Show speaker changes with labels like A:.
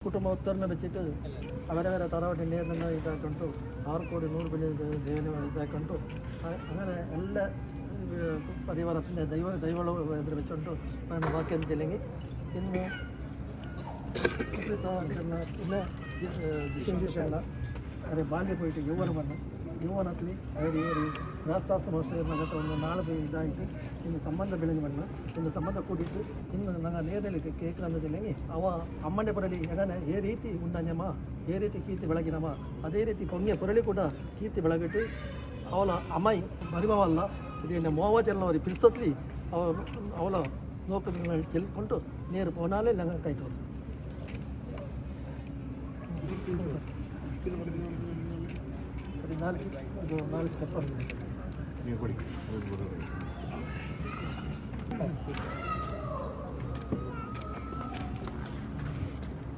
A: ಕುಟುಂಬ ಒತ್ತೊರ್ಮೆ ಬಚ್ಚಿಟ್ಟು ಅವರವರ ತರವಾಡಿ ನೇರನ್ನ ಇದಾಕೊಂಟು 6 ಕೋಡಿ 100 ಬೆಳೆ ದೇವನ ಇದಾಕೊಂಟು. അങ്ങനെ ಎಲ್ಲ ಪರಿವಾರത്തിന്റെ ದೈವ ದೈವಗಳು ಎದುರು വെച്ചുಂಟು ನಾನು ವಾಕ್ಯ ಅಂತಿല്ലെങ്കി ಇನ್ನು ಅರೆ ಬಾಲ್ಯ ಪೋಯಿಟ್ಟು ಯೌವನ ಬಣ್ಣ ಯೌವನತ್ಲಿ ಅವರು ಇವರು ಗೃಹಸ್ಥಾಶ್ರಮ ಒಂದು ನಾಳೆ ಇದಾಯಿತು. ಇನ್ನು ಸಂಬಂಧ ಬೆಳೆದ ಬಣ್ಣ ಇನ್ನು ಸಂಬಂಧ ಕೂಡಿಟ್ಟು ಇನ್ನು ನಂಗೆ ನೇರದಲ್ಲಿ ಕೇಕ್ ಅವ ಅಮ್ಮಂಡೆ ಪುರಲಿ ಎಗನೆ ಏ ರೀತಿ ಉಂಡಂಜಮ್ಮ, ಏ ರೀತಿ ಕೀರ್ತಿ ಬೆಳಗಿನಮ್ಮ, ಅದೇ ರೀತಿ ಕೊಂಗೆ ಪುರಳಿ ಕೂಡ ಕೀರ್ತಿ ಬೆಳಗಿಟ್ಟು ಅವಳ ಅಮ್ಮಾಯಿ ಮರಿಮವಲ್ಲ ಇದು ಮೋವ ಚೆಲ್ಲವರಿ ಪಿಲ್ಸತ್ಲಿ ಅವ ಅವಳ ನೋಕ ಚೆಲ್ಕೊಂಡು ನೇರು ಪೋನಾಲೆ ನಂಗೆ ಕಾಯ್ತು. ಅದು ನಾಲ್ಕು, ಇದು ನಾಲ್ಕು ಸ್ಟೆಪ್ ಆಗಿದೆ.
B: ನೀವು ಕೊಡಿ. ಅದು.